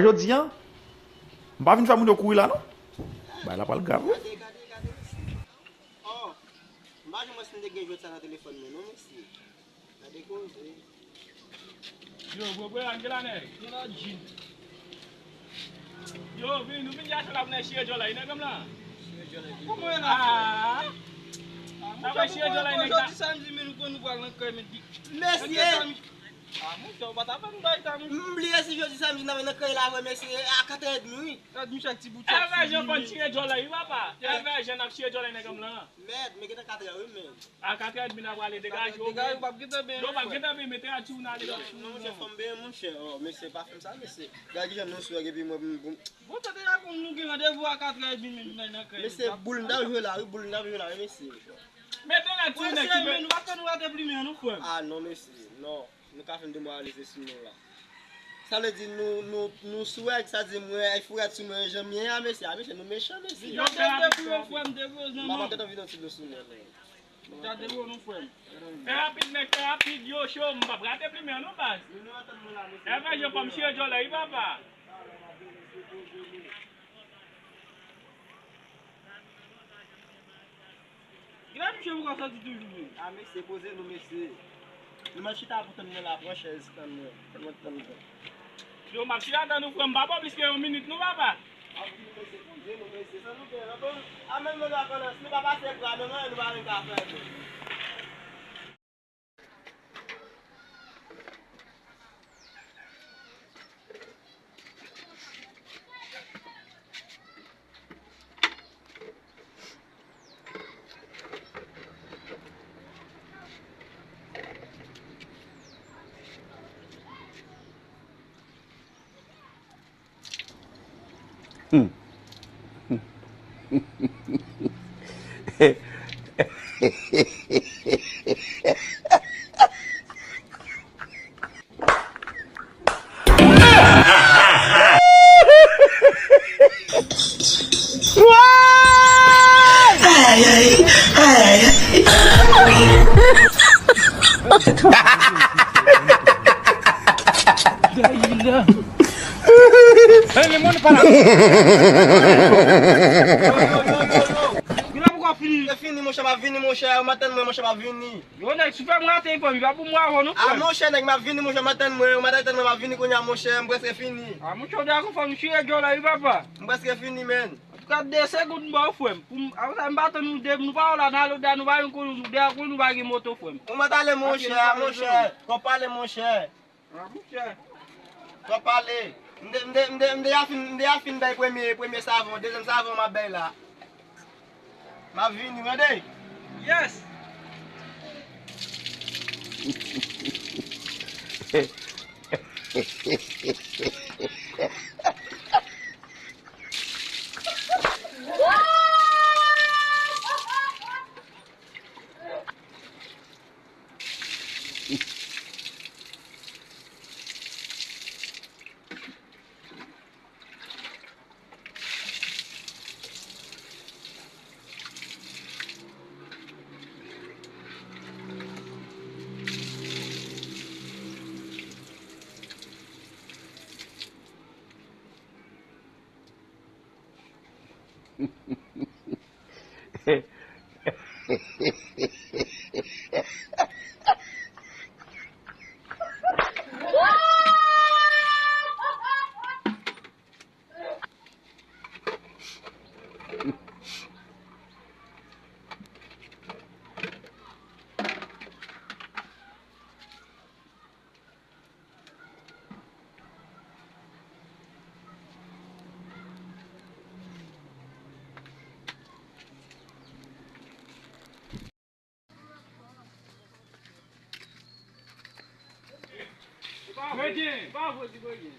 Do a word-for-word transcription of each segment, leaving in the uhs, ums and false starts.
Jodi a, m pa vin fè moun yo kouri la, non. Bagay la pral grav, wi. Gade, gade, gade, mesye. Oh, m pa janm wè si m te gen jwèt sa nan telefòn mwen, non, mesye. Gade koze. Yo, bro, bro, an gen la, nèg. Gen la, Jim. Yo, vin, nou vin chache la pou nèg chire djòl la, wi, nèg m lan. Chire djòl la, vin. Kòman e la, frè? Ah, sa fè chire djòl la, nèg la. Jodi samdi, men nou konn nou pral nan kay, men di. Mesye! Ah, monchè, ou pa ta fè m bay sa, monchè. M bliye si jodi samdi n ap nan kay la vre, mesye, a katrè edmi, wi. Gad, monchè, ak ti bout chòt sou li, men. Èvè Jan konn chire djòl la, wi, papa. Èvè Jan ap chire djòl la, nèg m lan. Mèd, men gentan katrè, wi, men. A katrè edmi n ap prale, degaje w. Degaje w, p ap gentan benyen non, frè. Yo, p ap gentan benyen, mete rad sou w, n ale. Non, non, monchè, fò m benyen, monchè. Oh, mesye, pa fè m sa, mesye. Gad kijan nou swag, epi mwen, m, m, bon, tande la, konn nou gen randevou a katrè edmi, men nou nan kay. Mesye, boul n ap jwe la, wi, boul n ap jwe la, wi, mesye. Mete rad sou w, nèg ki men, nou pa t konn nou rate plimen an, non, frè m. Ah, non, mesye, non. Nou ka fin demoralize sou nou la. Sa vle di nou, nou, nou swag, sa di mwen, ay foure sou mwen, jan m ye a, mesye. A, mesye, nou mechan, mesye. Yo, fè rapid, fè rapid. M ap gentan vide yon ti dlo sou mwen, men. Fè rapid, nèg, fè rapid, yo cho, m p ap rate plimen an, non, baz. Èvè Jan, fò m chire djòl la, wi, papa. Gade misye poko sòti toujou, wi. A, mesye, poze nou, mesye. Nou mèt chita pou tann mwen la, pran chèz, tann mwen. Tann mwen, tann mwen. Yo, m ap chita tann ou, frè m, pa ba w plis ke yon minit, non, papa. A, pou nou, mesye, poze nou, mesye, san nou gen anpil. A, menm nou nan vakanns, nou pa pase bra, menm anyen nou pa menm ka fè, non. Hmm. Fini, monchè, m ap vini, monchè, m ap tann mwen, monchè, m ap vini. Yo, nèg, si w fè m rate, fanmi, pa pou mwen avè w, non, frè m. A, monchè, nèg, m ap vini, monchè, m ap tann mwen, m ap tann mwen, m ap vini kounye a, monchè, m prèske fini. A, monchè, w dakò, fanmi, chire djòl la, wi, papa. M prèske fini, menn. Antouka, de segonn m ba w, frè m. Pou m, apre sa, m pa tann nou de, nou pa wè la, nan lòt dè, nou pa yon konnen, nou de a konnen nou pa gen moto, frè m. Ou mèt ale, monchè, monchè. Twòp pale, monchè. A, monchè. Twòp pale. M de, m de, m de, m deja fin, m deja fin bay premye, premye savon, dezyèm savon m ap bay la. M ap vini, tande? Yes! E pa vre, e pa vre, ti Bredyen.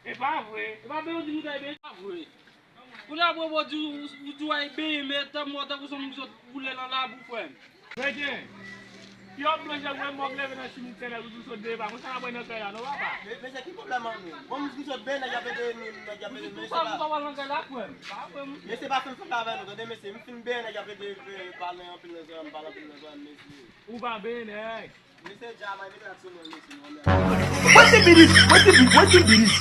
E pa vre. E pa vre, ou di nou ta e pa vre. Kounye a, Bobo di ou, ou di w al benyen, men tann mò tankou se yon moun ki sot boule nan labou, frè m. Bredyen, pyò blan jan mwen mòg leve nan simityè, nèg ou di w sot benyen, pa konsa n ap wè nan kay la non, papa. Men, mesye, ki pwoblèm an nou? Bon, m di m sot benyen, nèg y ap ede nou, nèg y ap ede nou, mesye, pa, pa pale nan kay la, frè m. Pa vre, mesye. Mesye, pa fè m fè travay nou, tande, mesye. M fin benyen, nèg y ap ede, e, pale anpil nan zòrèy m, pale anpil nan zòrèy m, mesye. Ou pa benyen, nèg. Mesye, dja may mete rad sou mwen, mesye, non, mèd. Wetin bilis? Wetin bi-, wetin bilis?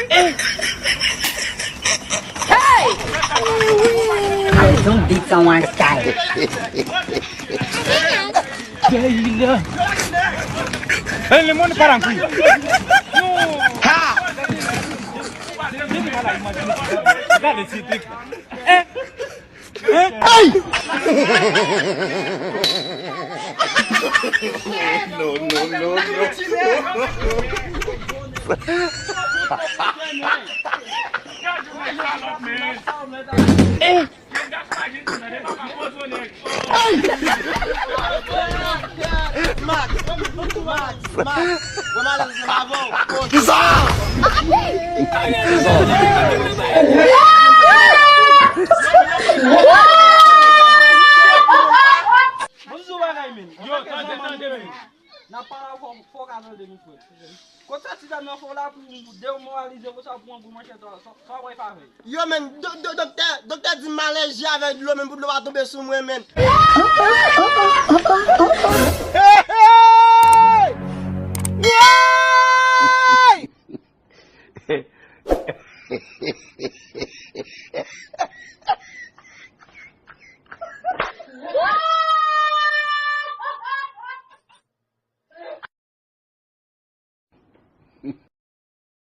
Hey! Hey! Zonbi san wan style. Hey, le monde part en couille. Ha! Gade ti trik la. Eh! Hey! No, no, no, no. Hey! Max, Max, Max, mwen malèz menm avè w. Kisa? Bon, sou bagay, men. Yo, tande, tande, men. N ap pale avè w, fò w ka tande nou, frè. Kot sa ti dam nan fè w la pou demoralize w konsa pou w pran gwo manchèt sa, sa, sa w wè favè? Yo, men, do-, do-, doktè, doktè di m alèji avèk dlo, men pou dlo pa tonbe sou mwen, men.